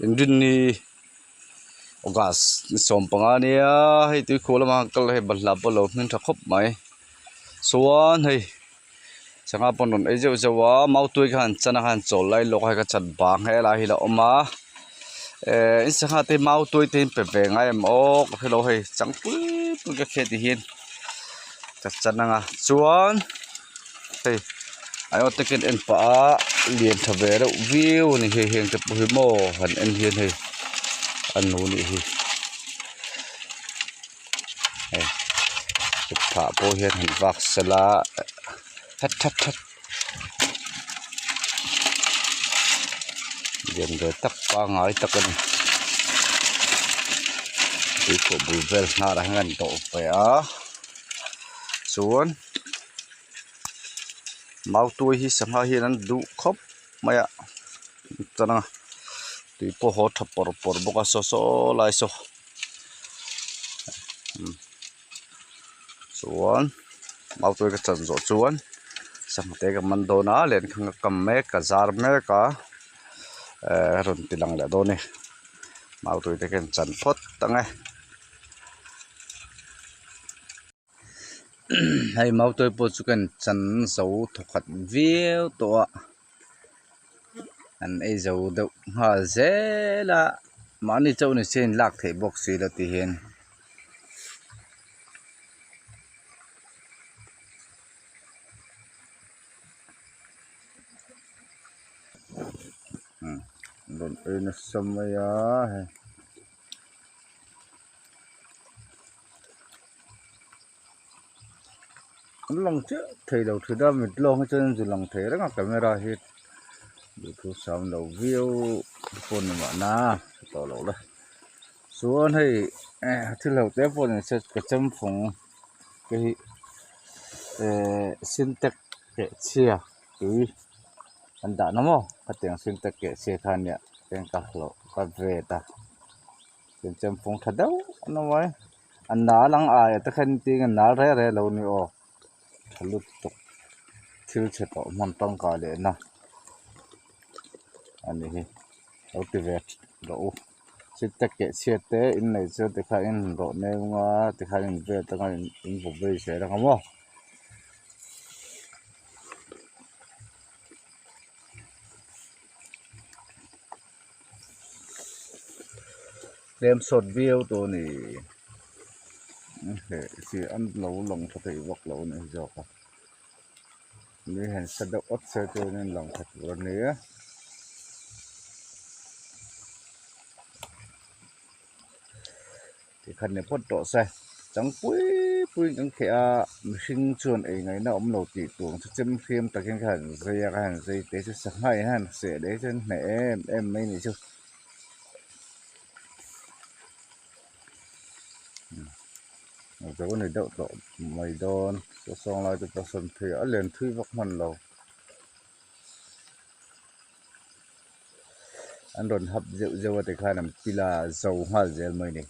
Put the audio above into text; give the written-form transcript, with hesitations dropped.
Inrinni August ni 15 ania hei tuikhuah lama kal hei balhla pawh a lo hming tha khawp mai chuan hei sangha pawh an rawn ei zeuh zeuh a mautuai kha an chan a khan chawl lai lawk a hei ka chat bang helai hi a la awm a ehh in sangha te hi mautuai te hi an pe ve ngai em aw ka hrelo hei chang pui pui ka hriat ti hian ka chan ang a chuan hei aiawt te khian en pah a lian tha ve reuh viau a ni hei heng te pawh hi maw han en hian hei a nu nih hi hei kutphah pawh hian han vak sela that that that lian ve tak pangngai tak a ni tuikhuah bul vel hnarah hian a in dawh ve a chuan mautuai hi sangha hian an duh khawp mai a chuan a tui pawh haw tha pawr pawr bawk a saw saw lai saw chuan mautuai ka chan zawh chuan sangha te ka man dawn a lenkhang ka kam mek ka zar mek a ehh a rawn ti lang leh dawn a ni mautuai te khian chan phawt ang e. Hei mautuai pawh chu kan chan zo thawkhat viau tawh a an ei zo deuh nghal zel a mahni chauh ni se in lak theih bawk si lo ti hian. Rawn ei nasa mai a hei. An lang chiah thei lo thin a mit lawng hi chuan an zu lang thei reng a camera hi duhthusam lo viau pawh ni mahna hre tawh lo le chuan hei eh thil ho te pawh ni se ka chem fung te hi eh sintex keh chhia tui an dah na maw khatiang sintex keh chhia kha nia eng ka hlawh ka vet a. Chem fung tha deuh a ni mai a nal ang aia te khan tin a nal reng reng lo ni aw tha lutuk thil chhe tawh hman tangkai leh na a ni hi lo ti ve rawh u chite keh chhiat te in neih chuan tikhan in rawh neu anga tikhan in vel te khan in vaw vei zel ang maw. Tlem sawt viau tawh a ni heh chi an lo lang tha thei vak lo a ni zawk a ni han sa deuh awt se chuan in lang tha tur a ni a tikhan ni phawt tawh se chang pui pui in kan kheh a mihring chuan ei ngaihna awm lo tih tur ang chu chem hriam takin kha han zai a ka han zai te chu sangha in a han seh leh hi chuan hneh em em mai a nih chu. Zo a ni deuh tawh mai dawn saw sawng lai te pawh sawn phei a len thui vak hman lo an rawn hap zeuh zeuh a tikhan an pila zo nghal zel mai a ni.